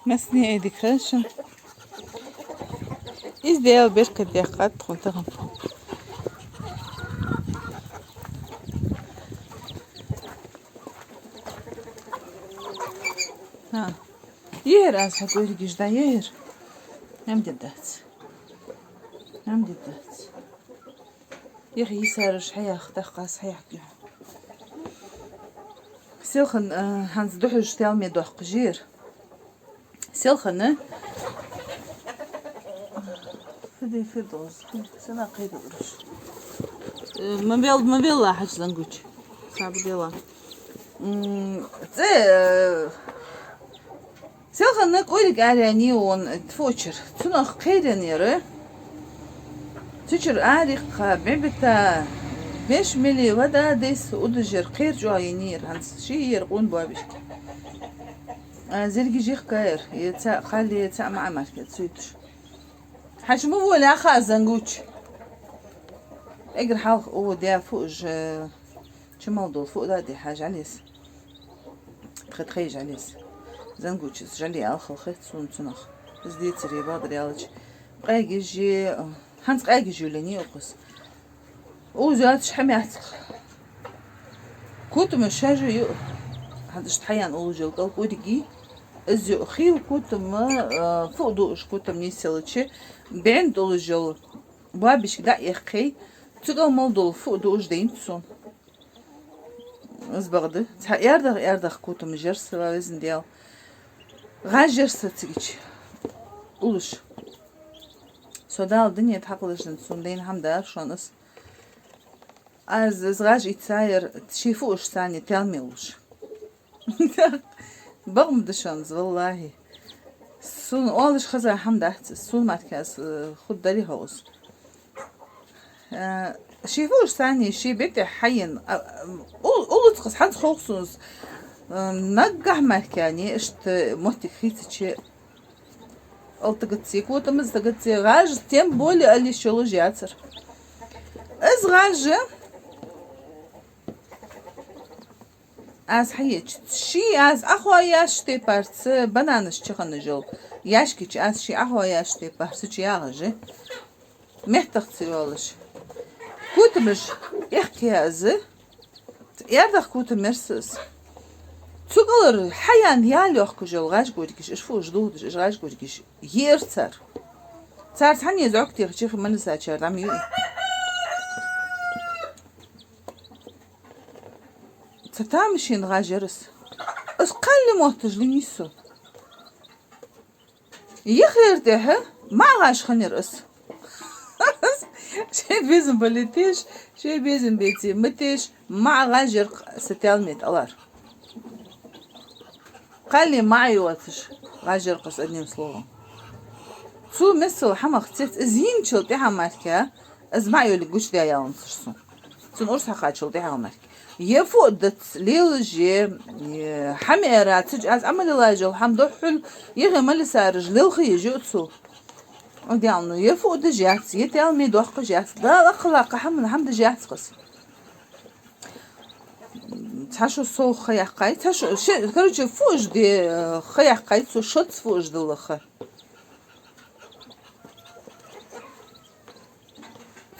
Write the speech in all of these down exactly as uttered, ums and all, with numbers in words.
Массане а дика хийла шун. Из Даьла беркат дехкад тхона тахан. ХӀа. Ер аз хьа кӀоригаш дӀаер. Нам де дац. Нам де дац. Яха йисараш хьаяха, тӀаккха аз хьаяхка. Селхан, а, хӀанз духьаш телме доаккхаш яр. Селхана. Фиди, фирдоз. Сана кхайдалараш. Э, ма вел-, ма велла хьаж зангуч. Саб дела. М, цӀе, э, Селхана кӀориг араяьннай вон фу чура. Цунах кхеренера. Цу чура арайккха, бӀи бита, беш мели вода дайса, удаш яр кхера чӀоагӀа еннай ер хӀанз. Ший ер къона боабашка. А, зиргаш йихкаяр. Е цаӀ кхале, цаӀ маӀа мара кхы цуйташ. Хьажа ма волаха зангуч. Эггара хьалха укхо даь фу уж, э, чу мел дола фу да де хьажа Ӏалес. Тха тхай Ӏалес. Зангуча из жӀали алхалхе сона цунах. Из децаре бадар аьлча. Къегиже, хӀанз къегиже юлланий укхаз. Узац хьамаьцах. Котамаш шажа ю. ХӀанз иштта хьаяьнна уллаш йола кӀал кӀориги. Из ю хий котам, а, фу дуаш котам нийсъелча. БӀенна тӀа уллаш йола боабашка дӀа а яьккхе. Цу кӀал мел дола фу дуаш дайнад сона. Из бакъда. Цхьа аьрдагӀа, аьрдагӀа котамаш яр са, ва Везан Даьла. ГӀаж яр са цигача. Уллаш. Со Дала дунен тӀа хьакхаллача ден сона дайна хӀама дар шоана из. Аз из гӀаж ийцаяр ший фуаш санна телме уллаш. Бакъ ма да шоана из, валлахӀи. Сона оалаш хеза хӀама дац из, сона мара кхы аз, э, хургдарий хьогӀ из. Э, ший фуаш санна, ший бетта хьаена, а, а, ул-, уллацкъас хӀанз хов сона из, э, наггахьа мара кхы иштта моттиг хийцача, ала тагаци, котамаз тагаци, гӀаж, тем более, ала йиш йолаш яцар. Из гӀаж, аз хьаеча, ший аз Ӏохоаяьча тайпарца бананаш чу хинна йола яьшки чу, аз ший Ӏохоаяьча тайпарца чу ягӀаш я. Меттах ца йоалаш. Котамаш эккхая из. АьрдагӀа котам яр са из. Цу кӀалара хьаяьнна яла йоахкаш йола гӀаж кӀоригаш, уж фуаш дохадеш, уж гӀаж кӀоригаш ер цар. Цар цхьанне зӀок техача, хи малисачар дӀа ма юи. Цхьа тамашийна гӀаж яр из. Из кхалли мотташ лийннай сона. Яхар тӀехьа маӀа гӀаж хиннаяр из. Ший безам бале теш, ший безам беце ма теш, маӀа гӀаж яр са телме тӀа алар. Кхалли маӀа йоацаш гӀаж яр из, одним словом. Цу миссел хӀамах цец из йинчул тӀехьа мара кхы, из маӀа йолга гучадаь яланзар сона. Цун урс хьакхачул тӀехьа мара кхы. Е фу дац, лелаже, е хӀама ара, цу чу аз Ӏамал лелаеш йола хӀама духьал, е хи малисараш лелха еш ю цо. Удиалну, е фу деш яц, е телме доаккхаш яц. Дала акхалла кхы хӀама, хӀама деш яц кхы из. Цхьа шу сох ха яьккхай, цхьа шу, ше-, короче, фуаш де, э, ха яьккхай, цо шоц фуаш далла ха.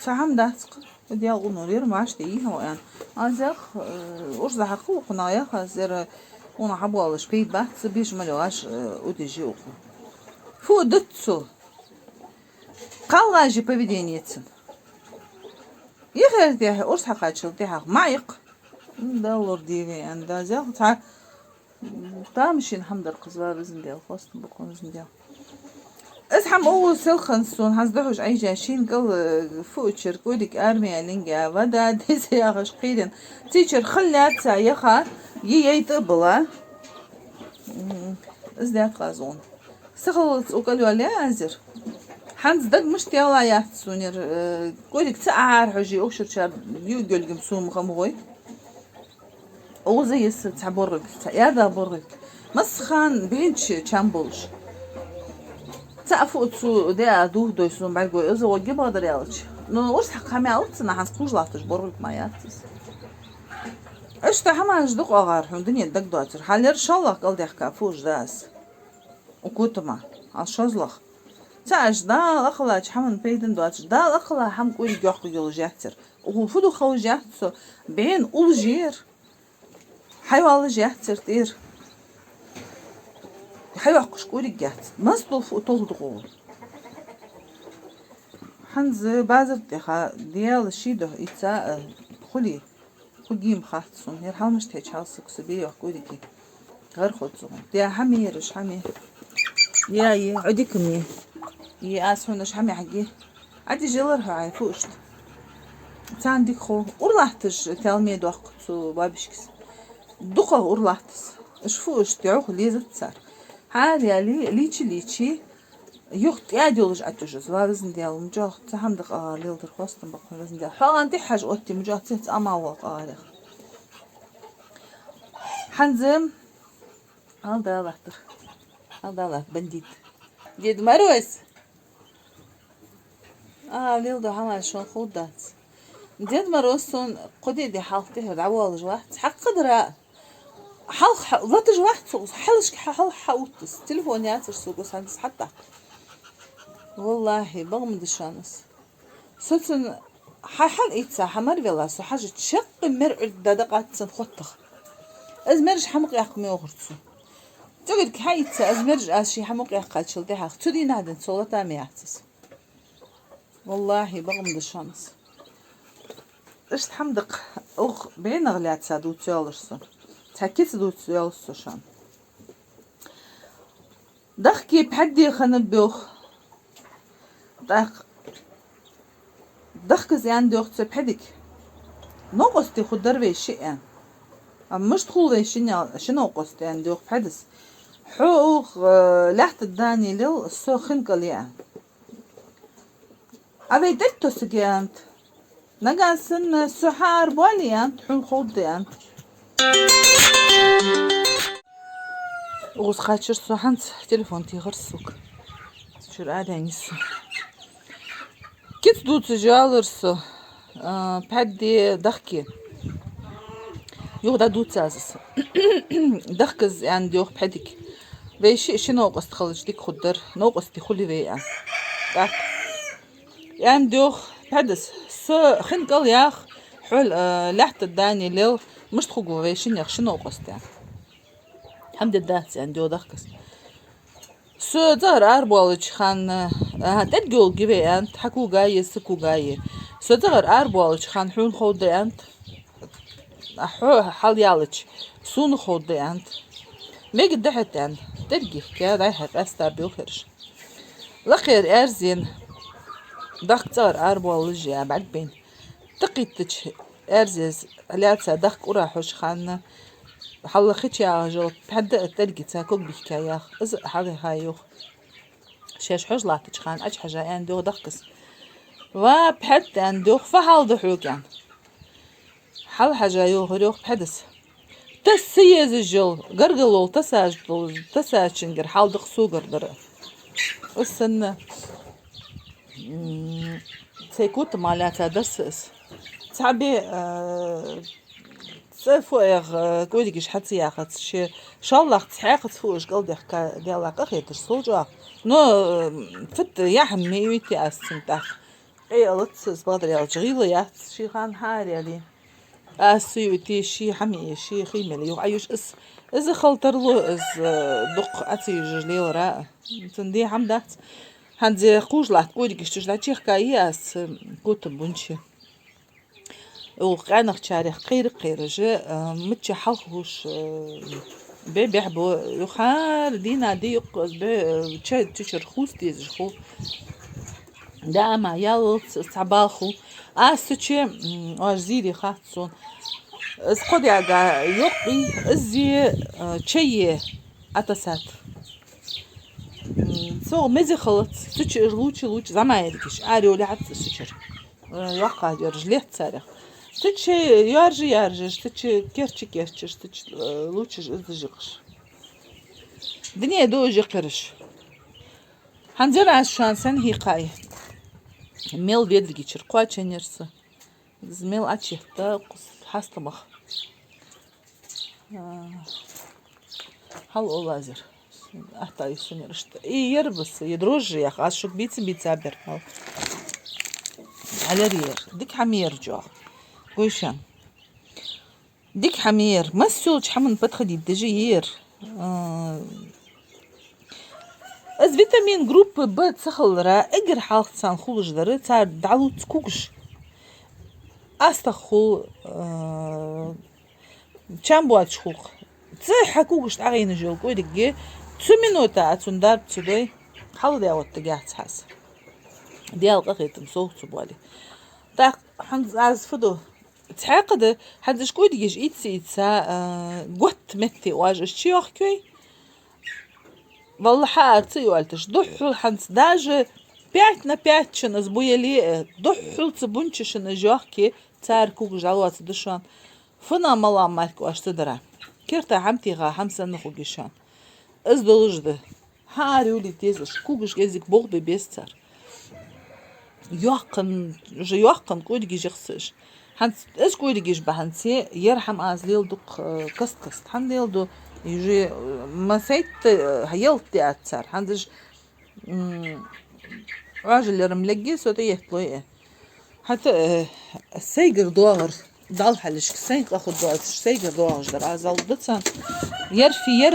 Цхьа хӀама дац кхы, Даьла къинойрах машта йихьо аьнна. Аз ях, э, урс хьакхалу кхунах ях, аз ер къонах хьабоалаш пайда бац, ца беш мел йоагӀаш, э, удижи укхо. Фу дац цо. КхалгӀажи поведение цун. Яхар тӀехьа, урс хьакхачул тӀехьа, маӀа я-кх. М, да, лор дийве, ан да, зел, цхьа, м, тамашийна хӀама дар кхы из, ва Везан Даьла, хоастам ба кхы Везан Даьла. Из хӀама укхо селхан сона, хӀанз духьаш Ӏайжа, шийна кӀал, э, фу чура, кӀориг армия линга, вода дайса яхаш кхерен. Цу чура хала лаьца яха, е яйта а бала. М, из даьтта къазгӀун. Сахаллалца укхаза йоалаяь аз ер. ХӀанз дага мишта яла яц сона ер, э, кӀориг ца Ӏохьархьожий, укх шера чар югелгим сона ма хам гӀой. Оза йиса цхьа боргӀилг, цхьа аьрда боргӀилг. Массахана бӀенча чам болаш. Цхьа фу цу деа духадой сона бӀаргой, оза гӀо гибадар аьлча. Ну, урс хьакха хӀама яц цунна, хӀанз кхувш латташ боргӀилг ма яц из. Иштта хӀамаш дукха агӀар хьона дуне дагадоацар. Хьалера шоллагӀа кӀалдехка фуш да аз. Укх котама, хьал шозлагӀа. Цхьа аш Дала акхаллача хӀаман пайдан доацаш, Дала акхалла хӀама кӀуйриг йоаккхаргйолаш яцар. Укхо фу ду ховш яц цо, бӀена уллаш яр. Хьайоалаш яцар тӀера. Хьайоаккхаш кӀуйриг яц. Мас дола фу толхадергда. ХӀанз базар тӀа ха, Дала ший духьа ийца, а, хулий. Ху гим хац сона. Ер хьалмашта хьеча хьал саг са бе йоаккх кӀуйриги. ГӀар хоза зугӀун. Де хьа мераш, хьа ме. Я, е, Ӏудика ме. Е, аз хьунаш хьа ме хьаги. Ӏади желар хьо Ӏай, фу ишта. Цан дик хо. Урлахташ тел ме дохк цу бабишкис. Дукха урлахтас. Иш фу ишта, йох лезат цар. Хьар яли, личи, личи. Юха тӀаьдалуш Ӏатужас, ва везан Даьла, мужах, цхьа хӀама да къагӀар леладар, хостам баккхун везан Даьла. Хьоан тӀехьажа отти, мужах, цец ама вол къагӀарех. ХӀанз, хьал далаттар. Хьал далат, бандит. Дед Мороз! А, лел да хьамаш шон хул дац. Дед Мороз сон кхо ди хьалха тӀехьа дӀаволаш вац. Хьакхадара. Хьалха латаш вац цо, хьалхашка хьа-, хьалха хьаувттас. Телефон яцар сога, хӀанз хьатта. Валлахьи, багӀа ма дий шоана из. Со цун хьа-, хьал ийца, хьа мар вела, со хьажа чаккхе мер Ӏуьрда дакъац цун хоттах. Из мераш хьа ма кхаькх мегӀар цо. ЦӀагӀарга хьа ийца, из мераш аз ший хьа ма кхаькхачул тӀехьагӀа. Цу дийнахьа денз цо лата ма яц из. Валлахьи, багӀа ма дий шоана из. Ишта хӀама да-кх, укх бӀенах лаьца дувца йоаллаш со. Цхьа кица дувца йоаллаш со шоана. Дахке пхьаьдде хиннаб йоах. ТӀаккха дахкас аьннад йоах цу пхьадига: «Новкъостий хургдар вай шиъ», — аьнна. «А мишта хул вай шин-, ши новкъост?» — аьннад йоах пхьадас. «Хьо укх, э, лаьттан дани лел, со хин кӀал я», — аьнна. «А вай тӀатоссаргья», — аьннад. «Нагахь санна со хьаарабоале», — аьннад, — «хьона ховргда», — аьннад. Укхаза кхаьчар со, хӀанз телефон техар сога. Цу чура араяьннай со. Кица дувцаш йоаллар со, а, пхьаьдде, дахке. Юха дӀадувцар аз из. Дахкас аьннад йоах пхьадига: «Вай шиъ ши новкъост хилча дика хургдар, новкъостий хуле вай», — аьнна. ТӀаккха аьннад йоах пхьадас: «Со хин кӀал ях, хьо, а, лаьттан дани лел, мишта хургва вай шиннех ши новкъост?» — аьнна. «ХӀама де дац», — аьннад йоах дахкас. «Со цӀагӀара арабоалача хана, а, тӀадгӀолга вай», — аьннад, — «хьа кога е, са кога е. Со цӀагӀара арабоалача хана хьона ховргда», — аьннад, — «а хьо хьалъялача сона ховргда», — аьннад. «Мегаргда хьона», — аьнна, тӀадгӀа йихкя, дӀай-хьай къаьстаб йоах ераш. Лакхера аьрза яьнна, дахка цӀагӀара арабоалаш я бӀаргабайна. ТӀакхийттача аьрзаца лаьца дахка ура хьожача хана, хьалла хи чу ягӀаш йола пхьаьд а тӀадгӀа цхьа ког бийхкя ях, из а хьалъяьха йоах. Шоаш хьожа латтача хана Ӏочухьежа аьннад йоах дахкас: «Ва пхьаьд, — аьннад йоах, — фу хьал да хьога?» — аьнна. Хьалхьежа йоахар йоах пхьадас: «Тасса ца езаш йола, гаргало тасаш дола, тасачунгара хьал да-кх согара дар». Из санна, м, сай котама лаьца дар са из. Цхьа бе, а, цӀа фу эгӀа, а, кӀуйригаш хьа ца яхац, ши шоллагӀа цхьаькхаза фу уж кӀалдехка, Даьла къахетар сулчӀоагӀа. Но, а, фу яхьа ма йойтий аз цунна тӀаккха. Къе алац из, бакъдар аьлча, гӀийла яц, ший хана хьаараяьле. Аз ца ювте, ший хӀама е, ший хий мел юха Ӏаюш из, из хала тарлу, из, э, дукха Ӏа ца южаш лелара а. Цун де хӀама дац. ХӀанз кхувш латт кӀуйригаш чуш дӀачехка е аз цу котам бунчи. Укх къаьнахчарех кхера-кхераш, э, мичча хьалххуш, э, бе бехбо, юха хӀара дийнахьа ди юккъе аз бе, э, ча чучура хӀуст дезаш хул. Да, ма, яллалц цхьа бала хул. Аз цу чу, м, оаш зийре хац сона. Из кхо дага йоккхий, из е, э, чай е Ӏатасат. М, цо мезе халац, цу чу луча, луча, зӀамига ерг иш, ара йолаьхьац из цу чура. Э, йоккха ераш лец царех. Цу чу яржа, яржаш, цу чу керча, керчаш, цу чу, э, лучаш, из жикъаш. Дуне ду жикъераш. ХӀанзара аз шоана сенна хьийкхай. Мел ведаргичура кхоаченнаяр со. Из мел Ӏочуетта хьастамах. А, хьал олазар. Атта юсунерашта. И ер ба са, е дрожжи яха, аз шуга бийца-бийца бер мел. Хьалар ер. Дика хӀама яр чӀоагӀа. Гой шоана. Дика хӀама яр. Масса йолча хӀаман подходить деш яр. А, из витамин группы Б ца хилара, эггара хьалха царна хулаш дар, цар дӀалуц когаш. АстагӀа хул, а, чам боацаш хул-кх. Цу хьа когаш тӀагӀийнаш йола кӀориге, цу минута а цун дарба ца дой, хьалдаь оттаргьяц хьа са. Даьла къахетам совгӀа ца боале. ТӀаккха хӀанз аз фу ду? Цхьаькха да, хӀанз уж кӀоригаш ийца-ийца, а, готта метте оаш уж чуйохкайой. Валлахьи, ара ца йоалийташ, духхьал хӀанз даже пять на пять шун из бу яле а, духхьал цу бунча шун уж йохке, цар когаш дӀалоацаргда шоана. Фу ма-аллара мара-кх оаш ца дара. Керта хӀама теха, хӀама санна хургья шоана. Из долаш да. Хьа ара юлийта дезаш, когаш кӀезига богӀа бе беза цар. Йоккха, уже йоккха кӀоригаш яха са уж. ХӀанз из кӀоригаш ба хӀанз, ер хӀама аз леладу-кх, э, каст-каста. ХӀана леладу? Уже, э, массайтта, э, ялат диац цар. ХӀанз уж, м, Ӏоажал яр-м легге, со тӀаетталой, э. ХӀаьта, э, сайгара доагӀар, Далла хьалхашка, сайна къа хургдоацаш, сайгара доагӀаш дар аз алда царна. Ер фу яр,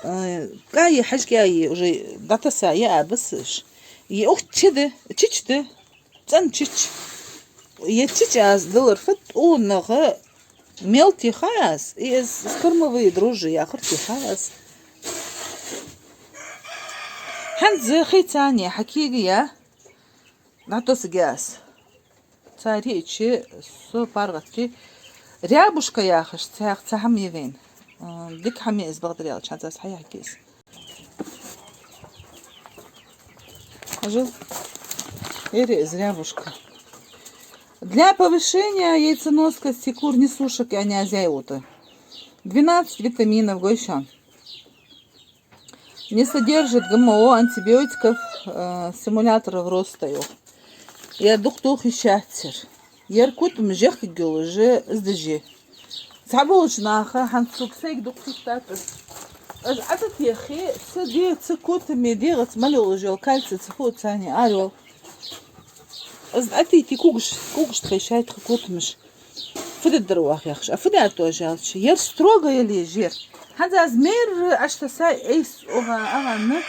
э, кӀаи хьажкӀаи уже дӀатесса я а бисаш. Е ухт чу да, чич да, цӀена чич. Е чич аз далар фу да, тӀонагӀа мел теха аз, и из кормовые дрожжи яхар теха аз. ХӀанз хи цани хьакийгая, дӀатосаргья аз. Цар йиъча со паргӀатари. Рябушка яхаш цхьа, цхьа хӀама я вайна. М, дика хӀама я из, бакъдар аьлча, хӀанз аз хьаяхьаргья из. Хьажал. Ер я из рябушка. Для повышения яйценоскости кур, несушек, я не азяй ута. Двенадцать витаминов, гой шоана. Не содержит ГМО, антибиотиков, э, стимуляторов роста, йоах. Ер дукха дохийшац ер. Ер котамаш яхкаргйолаш из деш я. Цхьаболча наха хӀанз цу сайга дукха хетац из. Уж Ӏа ца техе, са де, цу котаме дегӀаца мел йолаш йола кальций цу фу цани ара йоал. Из Ӏа тӀатехе когаш, когаш тхайшай тха котамаш. Фу дергдар оаха яхаш? А фу даьд оаш аьлча, ер строго яле жер. ХӀанз аз мер аштасай айса оаха, агӀанна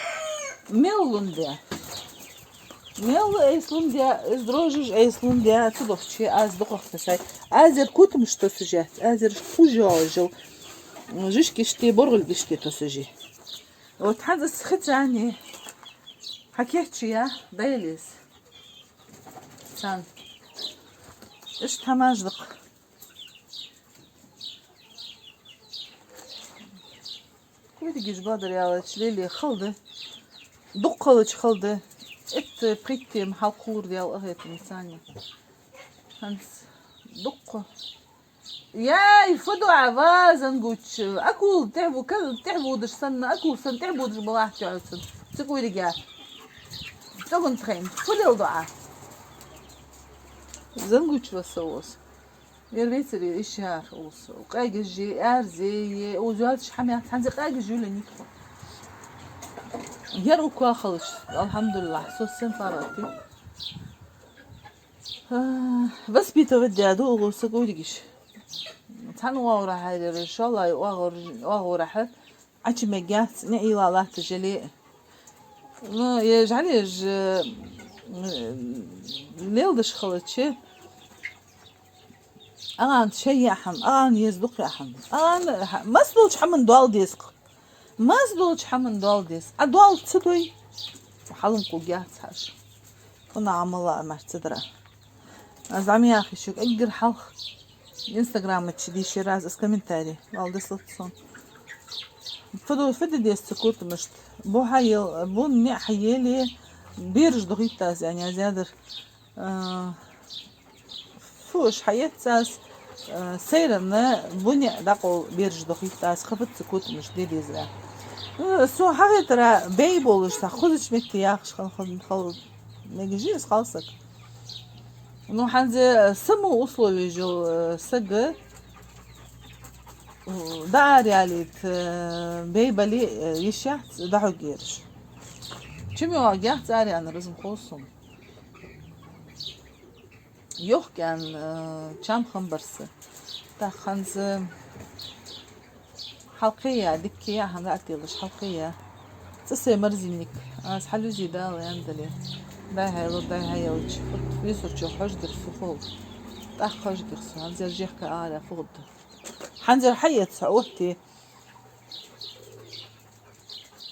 мел лун де. Мел айса лун де, из дрожжаш айса лун де, цудухьа аз дукхагӀа тесай. Аз ер котамаш тосаш яц, аз ер кхужа йоалаш йола жижигашта, боргӀилгашта тосаш я. Вот хӀанз аз хи цани хьакийчъяь, дӀаелийс. Цан. Иштта хӀамаш да-кх. КӀоригаш, бакъдар аьлча, лелае хала да. Дукха хилча хала да. Итт-пхийтта тема хьалкхувр, Даьла къахетамца. ХӀанз дукха. Яй, фу ду Ӏа, ва зангуч? Акула тӀехьа ву-, ка-, тӀехьа водаш санна, акула санна тӀехьа водаш балахь тӀехьа цун. Цу кӀорига. ЦӀоган тхайна. Фу леладу Ӏа? Зангуч ва со воз. Ер вецар ишар улс. Къегаш е, аьрзи е, узоч хӀама яц, хӀанз къегаш юлен итхо. Ер укха халаш, алхьамдулиллахӀ, со сен паргӀатари. А, воспитывать даь ду угӀу са кӀоригаш. Цхьан оагӀорахьа ер, шоллагӀа оагӀор-, оагӀорахьа, Ӏачу мегаш яц, неӀийла латташ яле а. Ну, е жӀалеш, э, леладеш хилча, агӀан шоай яа хӀама, агӀан еза дукха яа хӀама. АгӀан хӀа-, масса долча хӀаман доал деза-кх. Масса долча хӀаман доал деза. Ӏа доал ца дой, хьалам кхугьяц хьажа. Фу наӀамалла а мара ца дара. Аз зӀамига яхе шуга, эггара хьалха Инстаграма чу дийшар аз, аз комментарий, вал дислац сона. Фу ду, фу де деза цу котамашта? Бу хьаел-, бун ниӀ хьаеле, бераш дохийт аз, яьнна аз ядар. А, фу, уж хьаэц аз, а, сайранна бу ниӀ дӀакъовла бераш дохийт аз, хабац цу котамашта де дезара. А, сона хьахетара бӀай болаш, са хозача метте яхаш хала, хала, хала, мегаш я из хала саг. Ну, хӀанз, э, са мо условеш йола, э, саг, дӀаараяьлийта, э, бейбале, э, йиш яц, дӀахьоргьяраш. Чу ма йоагӀа, яц араяьннар, из-м хов сона. Йохк аьнна, э, чам хиннабар са. ТӀаккха хӀанз хьалкхеяь, дикка яь, хӀанз а телаш хьалкхеяь. ЦӀи сай морозильник. Аз хьалъюзе Дала аьнна дале. Дай хьайлур, дай хьаелча. Фуд, весарчо хьожадир сухол. ТӀаккха хьожадир со. ХӀанз ер жехка ара фуд. ХӀанз ер хьаэца хьо отте.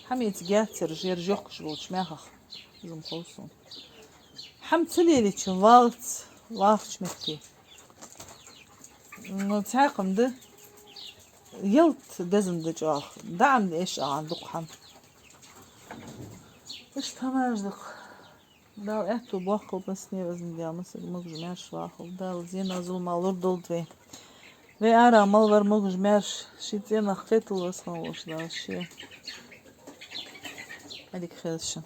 ХӀама эца геттара жер жохкаш болча мехах. Из-м хов сона. ХӀама ца лелийча валац, вахача метте. Ну, цхьаькха-м да. Ялат дезаш да чӀоагӀа. ДӀа-м деш а дукха хӀама. Иштта хӀамаш да-кх. Дала аьттув боаккхалба массане а, везан Даьла, массане а могаш-маьрша вахалва. Дала зенах, зуламах лорадолда вай. Вай ара мел вар могаш-маьрша, ший цӀенах кхеталва веза хинна волча Дала ше. Ӏадика хийла шун.